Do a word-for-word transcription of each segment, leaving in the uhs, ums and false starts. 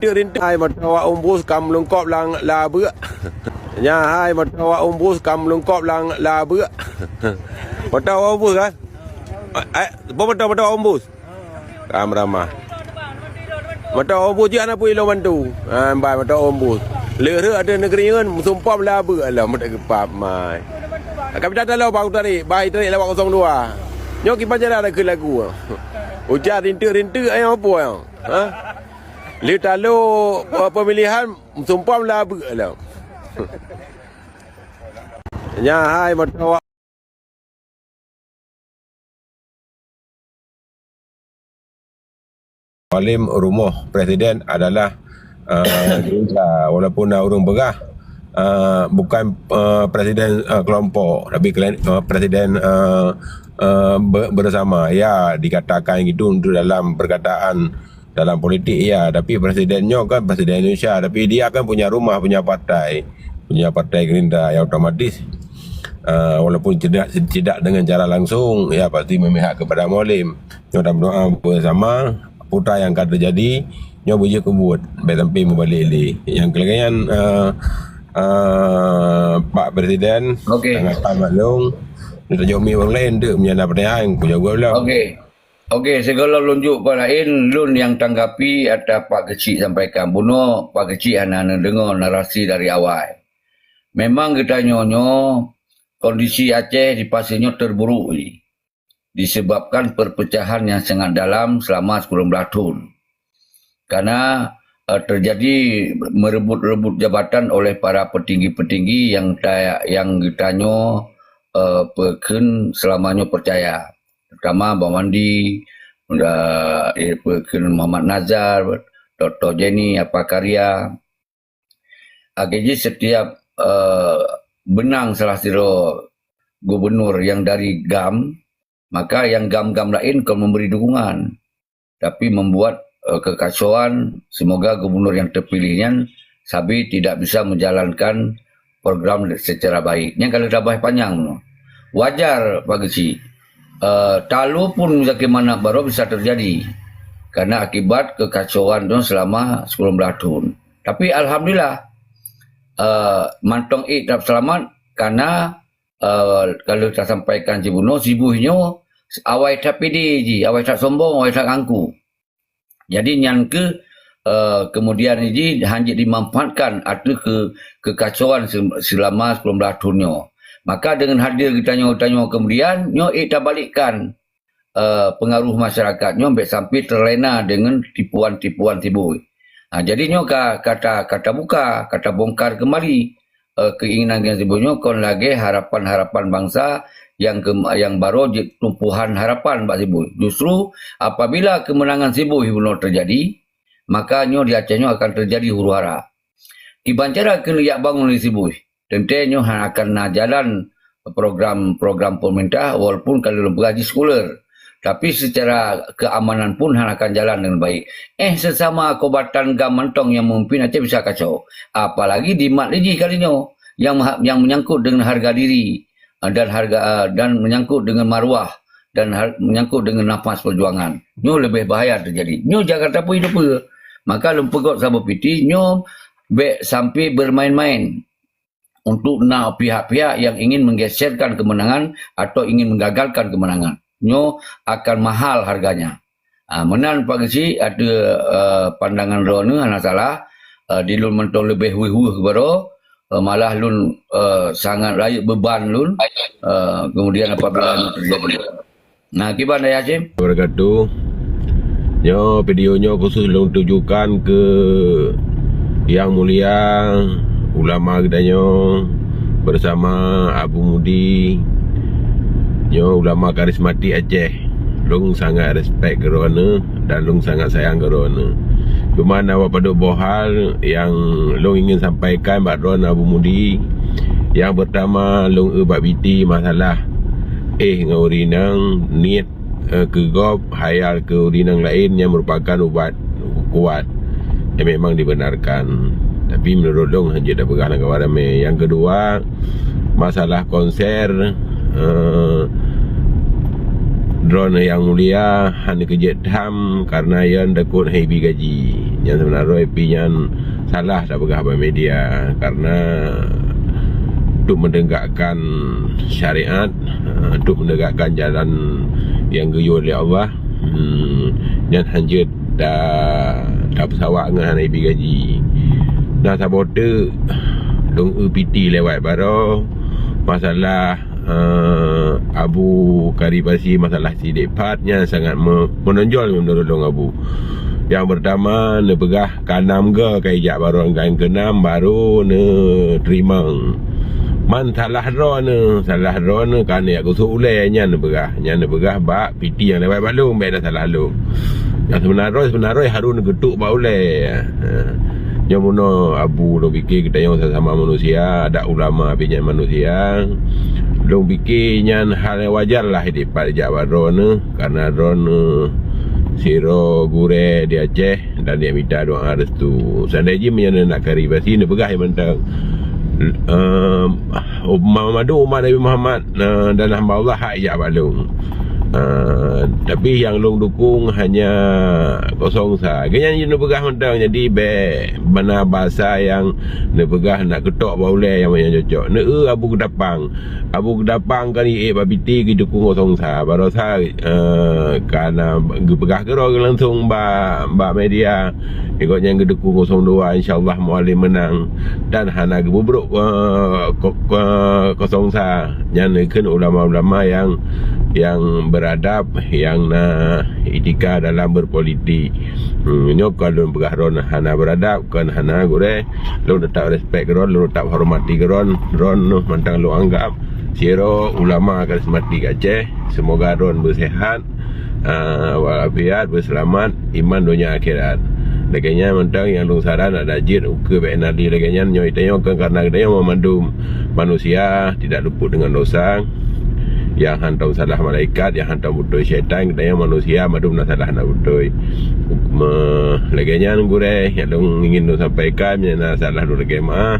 Rinteuk-rinteuk hai moto wak umbus kam lungkop lam labeuk. Nya hai moto wak umbus kam lungkop lam labeuk. Moto wak umbus kan? Eh, apa moto, moto wak umbus? Kam ramah. Moto wak umbus jih hana pun ilong bantu. Ha, bai moto wak umbus. Leureuk ada negeri ngan musumpam labeuk lah moto geupap mai. Kami dah tahu bang tarik, bai tarik lawak kosong dua. Nyoe kiban jalan ada ke lagu. Ujar rinteuk-rinteuk ayam apa yang? Ha? Lé talo, eh, pemilihan, sumpah lah beuk lah. Nya hai moto Mualem, rumoh presiden adalah, eh, Gerindra. Walaupun na ureuëng peugah, eh, bukan, eh, presiden, eh, kelompok, tapi kelen-, eh, presiden, eh, eh, be-, bersama. Ya, dikatakan gitu untuk dalam perkataan dalam politik, ya, tapi presiden nyoe kan presiden Indonesia, tapi dia kan punya rumah, punya partai, punya partai Gerindra, yang otomatis, eh, walaupun tidak, tidak dengan cara langsung, ya, pasti memihak kepada Mualem. Nyoe dan berdoa bersama, putra yang akan terjadi, nyoe bujur kebut, baik sampai membalik lé. Yang kelebihan, eh, eh, Pak Presiden, Okey. Tanggapan Mak Long, dia tajok mi orang lain tu, menyana pertanyaan, ku jawab lah. Okey. Okey, sigohlom lôn jok pat laén, lôn nyang tanggapi ata Pak Keuchik sampaikan. Bunoe Pak Keuchik hana neudeungoe narasi dari awai. Memang geutanyoe nyoe kondisi Aceh di paséh nyoe terburuk jih, disebabkan perpecahan yang sangat dalam selama sepuluh belas thon. Karena, eh, terjadi merebut-rebut jabatan oleh para petinggi-petinggi yang ta-, yang geutanyoe, eh, peukheun selama nyoe percaya. Terutama Bang Wandi, eh, peukheun Muhammad Nazar, Doktor Jenny, Apa Karya. Akhé jih setiap, eh, beunang salah sidroe gubernur yang dari GAM, maka yang GAM-GAM laén kon memberi dukungan, tapi membuat, eh, kekacauan. Semoga gubernur yang terpilih nyan sabe tidak bisa menjalankan program secara baik. Nyan kalau tabah panjang tu. Wajar Pak Keuchik. Eh, talo pun Muzakir Manaf baroe bisa terjadi karena akibat kekacauan tu selama sepuluh belas thon. Tapi alhamdulillah, eh, mantong ék that seulamat karena, eh, kalau tasampaikan sibunoe, Sibuih nyoe awai that pede jih, awai that sombong, awai that ngangku. Jadi nyan keuh, eh, kemudian jih hana dimanfaatkan ateueh ke-, kekacauan se-, selama sepuluh belas thon nyoe. Maka dengan hadir geutanyoe-geutanyoe kemudian, nyoe ék tabalikkan, eh, pengaruh masyarakat nyoe bék sampai terlena dengan tipuan-tipuan Sibuih. Ha, jadi nyoe ka, ka ta-, ka tabuka, ka tabongkar kembali, eh, keinginan-keinginan Sibuih nyoe kon lagée harapan-harapan bansa yang ke-, yang baroe jeuet tumpuhan harapan bak Sibuih. Justru apabila kemenangan Sibuih bunoe terjadi, maka nyoe di Aceh nyoe akan terjadi huru-hara. Kiban cara keuneuk jak bangun lé Sibuih. Teuntée nyoe hana akan na jalan program-program pemerintah walaupun ka lheueh lôn peugah jih sekuler. Tapi secara keamanan pun hana akan jalan dengan baik. Eh, sesama kombatan GAM mantong nyang memimpin Aceh bisa kacau. Apalagi di mat lé jih kali nyoe yang meha-, yang menyangkut dengan harga diri, ah, dan harga, ah, dan menyangkut dengan maruah dan har-, menyangkut dengan nafas perjuangan. Nyoe lebih bahaya terjadi. Nyoe Jakarta pun itu pun. Maka lôn peugah saboh piti, nyoe bék sampai bermain-main untuk na pihak-pihak yang ingin menggeserkan kemenangan atau ingin menggagalkan kemenangan. Nyoe akan mahal harganya. Ah, meunan Pak Keuchik, ateueh, eh, pandangan droeneuh hana salah. Eh, di lôn mantong leubeh weueh-weueh baroe, eh, malah lôn, eh, sangat rayeuk beban lôn, eh, kemudian apabila nyoe terjadi. Nah, kiban Dayah Hashim? Wabarakatuh. Nyoe video nyoe khusus lôn tujukan keu Yang Mulia Ulama geutanyoe bersama Abu Mudi. Nyoe ulama karismatik Aceh. Lôn sangat respect keu droeneuh dan lôn sangat sayang keu droeneuh. Cuma na padub boh hal nyang lôn ingin sampaikan bak droeneuh Abu Mudi. Nyang pertama, lôn eu bak biti masalah éh ngon ureueng inong, niet, eh, keu gob, khayal keu ureueng inong laén nyan merupakan ubat kuat nyang memang dibenarkan. Tapi meunurot lôn, hanjeuet tapeugah lam kawan ramé. Nyang keudua, masalah konser, eh, droeneuh Yang Mulia hana keujeuet tham karena nyan takot hana jibi gaji. Nyang seubeuna droe pih nyan salah tapeugah bak media, karena untuk menegakkan syariat, eh, untuk menegakkan jalan nyang geuyue lé Allah, hmm, nyan hanjeuet ta-, tapeusawak ngon hana ibi gaji. Nah, saboh teuk lôn eu piti lewat baroe masalah eh, Abu Kari Basi masalah sidek pat nyan sangat me-, menonjol menurut lôn Abu. Yang pertama, neupeugah ka nam go ka ijak baroe, nyang keunam baru neuteurimong. Man salah droeneuh, salah droeneuh ka neujak gusok ulée nyan neupeugah. Nyan neupeugah bak piti nyang lewat bak lôn, bék na salah lôn. Nyang seubeuna droe, seubeuna droe harôh neugeutuk bak ulée. Ha. Nyoe bunoe Abu lôn pike geutanyoe sama-sama manusia, adak ulama pih nyan manusia. Lôn pike nyan hal nyang wajar lah dipat jak bak droeneuh, karena droeneuh sidroe gurée di Aceh dan dia mita doa restu. Seandai jih meunyoe na Kari Basi neupeugah mantong, ehm, Muhammad, umat Nabi Muhammad, eh, dan hamba Allah hak jak bak lôn. Ah, tapi nyang lôn dukung hanya kosong sa. Geuhnyan jeuet neupeugah mantong, jadi bék bana basa nyang neupeugah nak keutok bak ulée nyang, nyang cocok. Neu-eu Abu Geudapang. Abu Geudapang kan iék bak piti geudukung kosong sa. Barosa, eh, ka na geupeugah keudroe langsong bak, bak media. Gobnyan geudukung kosong dua, insya Allah Mualem meunang. Dan hana geubeubrok, eh, ko-, ko-, kosong sa. Nyan kheun ulama-ulama nyang, nyang beradab, nyang na itika dalam berpolitik. Hmm, nyoe kon lôn peugah droen hana beradab, kon hana gurée. Lôn teutap respek keu droen, lôn teutap hormati keu droen. Droen mantong lôn anggap sidroe ulama karismatik Aceh. Semoga droen beusehat, ah, walafiat, beuseulamat, iman donya akhirat. Lagée nyan mantong nyang lôn saran, adak jeuet ukeue bék na lé lagée nyan. Nyoe tanyoe kon karena geutanyoe mandum manusia tidak luput dengan dosa. Nyang hantom salah malaikat, nyang hantom beutôi syaitan, geutanyoe manusia mandum na salah na beutôi. Me-, lagée nyan gurée nyang lôn ingin lôn sampaikan, nyang na salah lôn lakée meu'ah.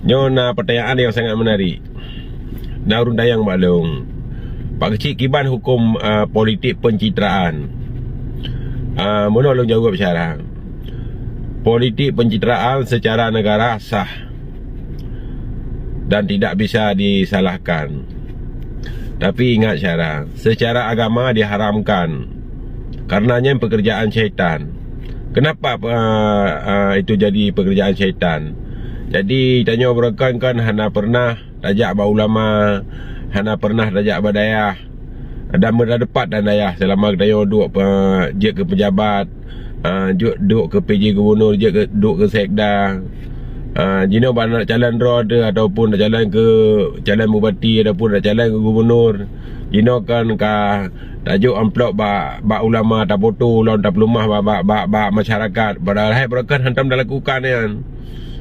Nyoe na pertanyaan nyang sangat menarik. Na ureuëng tanyong bak lôn, "Pak Keuchik, kiban huköm, a, politik pencitraan?" A, meunoe lôn jaweueb syara. Politik pencitraan secara negara sah dan tidak bisa disalahkan. Tapi ingat syara, secara agama diharamkan. Karena nyan pekerjaan syaitan. Kenapa, a, a, itu jadi pekerjaan syaitan? Jadi, tanyoe beureukan kan hana pernah tajak bak ulama, hana pernah tajak bak dayah. Dan meureupat dan dayah selama geutanyoe duek pe-, jeuet keu peujabat, a, jeuet duek keu P J gubunur, jeuet keu, duek keu sekda. A, jinoe ban nak calon droe teuh ataupun nak calon keu calon bupati ataupun nak calon keu gubunur. Jinoe kan ka tajok amplop bak, bak ulama, tapoto ulôn, tapeuleumah bak, bak, bak, bak masyarakat. Padahai beureukat hantom talakukan nyan.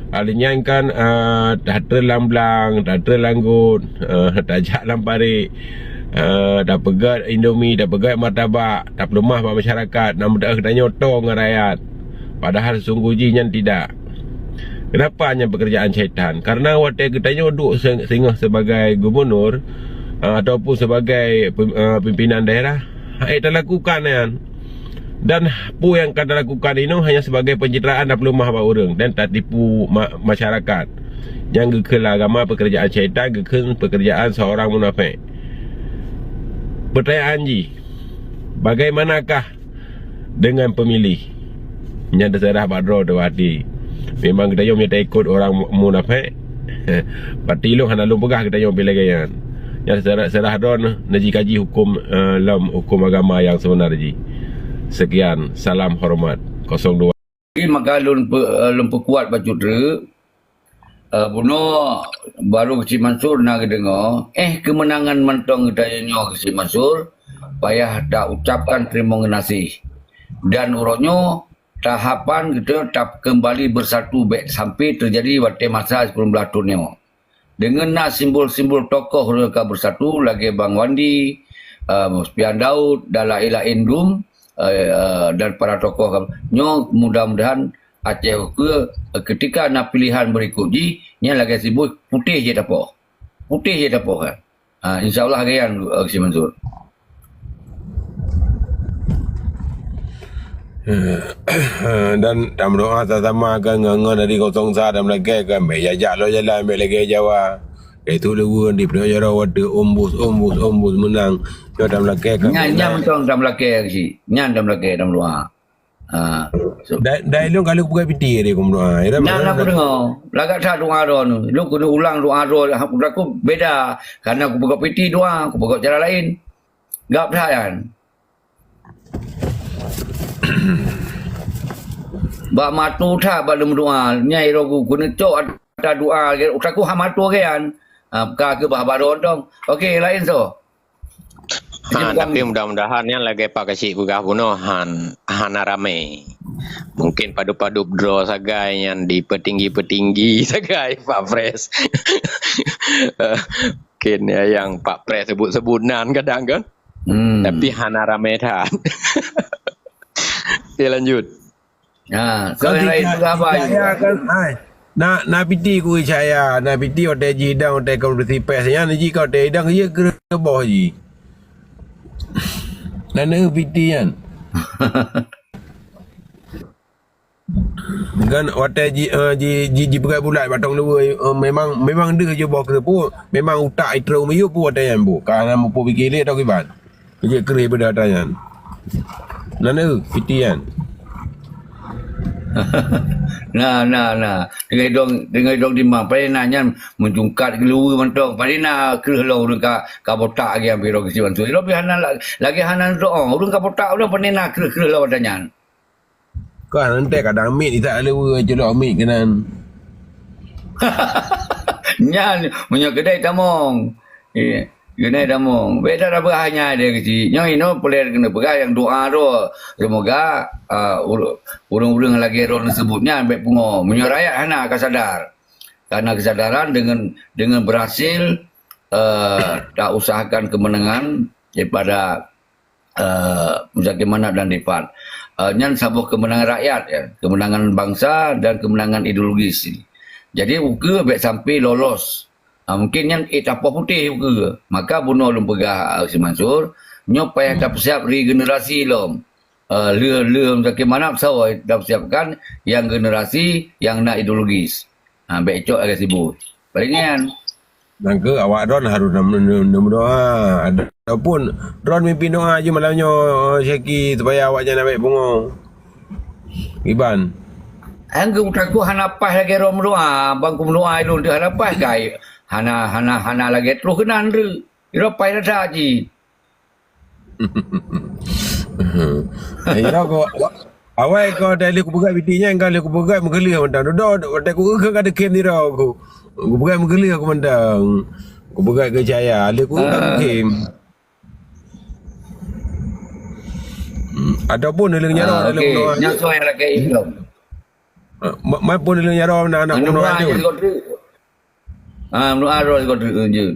Ahli nyan kan, eh, tatrön lam blang, tatrön lam got, eh, tajak lam parit, eh, tapeugét indomie, tapeugét martabak, tapeuleumah bak masyarakat, na meudaah geutanyoe toe ngon rakyat. Padahal sungguh jih nyan tidak. Kenapa nyan pekerjaan syaitan? Karena watée geutanyoe duek se-, singoh sebagai gubunur, eh, ataupun sebagai pem-, eh, pimpinan daerah, hana talakukan nyan. Dan peue nyang ka talakukan inoe hanya sebagai pencitraan dan peuleumah bak ureuëng dan tatipu ma-, masyarakat. Nyang geukheun agama pekerjaan syaitan, geukheun pekerjaan seorang munafik. Pertanyaan jih, bagaimanakah dengan pemilih? Nyan teuseurah bak droe teuh hati. Memang geutanyoe meunyoe taikot ureuëng mu-, munafik, pati lôn hana lôn peugah geutanyoe pih lagée nyan. Nyan seurah, seurah droe neuh, neujikaji huköm, eh, lom huköm agama nyang seubeuna jih. Sekian, salam hormat. Kosong dua. Jadi, maka lôn pe-, eh, lôn peukuat bacut treuk, eh, bunoe baru Keuchik Mansur na geudeungoe, eh, keumeunangan mantong geutanyoe nyoe Keuchik Mansur, payah taucapkan teurimong geunaséh. Dan uroe nyoe, tahapan geutanyoe takeumbali beusatu bék sampai teujadi watée masa sikureueng blaih thon nyoe. Deungon na simbol-simbol tokoh ureuëng ka beusatu lagée Bang Wandi, eh, Muspian Daud, dan laén-laén dum, eh, eh, dan para tokoh ka-, nyoe mudah-mudahan Aceh ukeue, eh, keutika na pilihan beurikot jih, nyan lagée simbol putéh jih tapoh. Putéh jih tapoh kan. Ha, insya Allah lagée nyan, eh, Keuchik Mansur. Dan tameudoa sama-sama kan ngon, ngon dari kosong sa dan meulakée kan, bék jak-jak lom jalan, bék lagée Jawa. Dari tu leuweuen di peunoh jaroe watée ombus, ombus, ombus meunang. Nyoe dan meulakée kan. Nyan, nyan mantong dan meulakée cit. Nyan dan meulakée dan meudoa. Ha. So, dai, dai lôn ka lheueh peugah piti dia kumeudoa. Nyan aku dengar. Lagak that doa droe nyoe. Lôn keuneuk ulang doa droe. Aku beda. Karena aku peugah piti doa, aku peugah cara lain. Gap that nyan. Bak matu that bak lôn doa. Nyai rogu keuneuk cok ata doa. Utak ku hama tu kan. Ha, ka ke bah baron dong. Okey, lain so. Ha, tapi mudah-mudahan nyan lagée Pak Keuchik peugah bunoe han, hana ramé. Mungkin padub-padub droe sagai nyan dipetinggi-petinggi sagai Pak Pres. Mungkin ya yang Pak Pres sebut-sebut nan kadang kan. Hmm. Tapi hana ramé that. Okey, lanjut. Ha, so yang lain peugah apa? Cahaya kan, hai. Na, na piti ku cahaya, na piti watée jidang, watée kau bersipéh saja, na ji kau watée idang, ya keureuboh ji. Na, na piti kan. Kan watée ji, eh, ji, ji, ji peugah bulat batong dua, eh, memang, memang deuh je boh keureuboh, memang utak itrong miyup pun watée nyan bu. Ka na mupu pikir lé tau kiban. Keujeut kreh beuda tanyan. Nan eu, piti nyan. Nah, nah, nah. Deungon idong, deungon idong dimang. Paléng na nyan meujungkat keuluwa mantong. Paléng na kreueh lom ureueng ka, ka botak lagée hampir roh geusiban su. Lom pih hana la-, lagée hana neudoa. Ureueng ka botak ureueng paléng na kreueh-kreueh lom ata nyan. Kan, enteh kadang miet itak leue, culok miet keunan. Nyan, meunyoe keudai tamong. Eh, keudai tamong. Beda dah beurah nyan dia keuchik. Nyoe inoe peuleueh keuneuk peugah nyang doa tu. Semoga, ah, ur-, ureueng-ureueng lagée droe neuseubut nyan bèk pungo. Meunyoe rakyat hana ka sadar. Karena kesadaran dengan, dengan berhasil, eh, tak usahakan kemenangan daripada eh, Muzakir Manaf dan Rifat. Eh, nyan saboh keumeunangan rakyat, ya, keumeunangan bansa dan keumeunangan ideologis. Jadi, ukeue bèk sampai lolos. Ah, mungkin nyan ék tapoh putéh ukeue. Maka bunoe lôn peugah, eh, si Mansur, nyoe payah tapeusiap regenerasi lom. Eh, lheueh, lheueh Muzakir Manaf, soe tapeusiapkan nyang generasi nyang na ideologis. Ha, bèk cok lagèe si Boy. Paléng nyan. Nyan keuh awak droen harôh na, na, na meudoa. Ataupun droen mimpin doa ju malam nyoe, Syeki, supaya awak nyan bèk pungo. Iban. Nyang keuh takot hana paih lagèe droen meudoa, bang kumeudoa lôn teuh hana paih kai. Hana, hana, hana lagèe troh keunan treuk. Droen paih that-that jih. Ayo ko, awai ko, dah lé kupeugah biti nyan, ka lé kupeugah meugeuleuh mantong. Dudoe, watèe ku ka teukem sidroe ku. Kupeugah meugeuleuh aku mantong. Kupeugah keu cahya, lé ku ka teukem. Hmm, ataupun ureueng nyaroe dalam doa. Nyan soe nyang lakèe ilom. Ma, ma pun ureueng nyaroe na anak bunoe aja. Ah, meudoa droe sigoe teuk, eh, jeuet.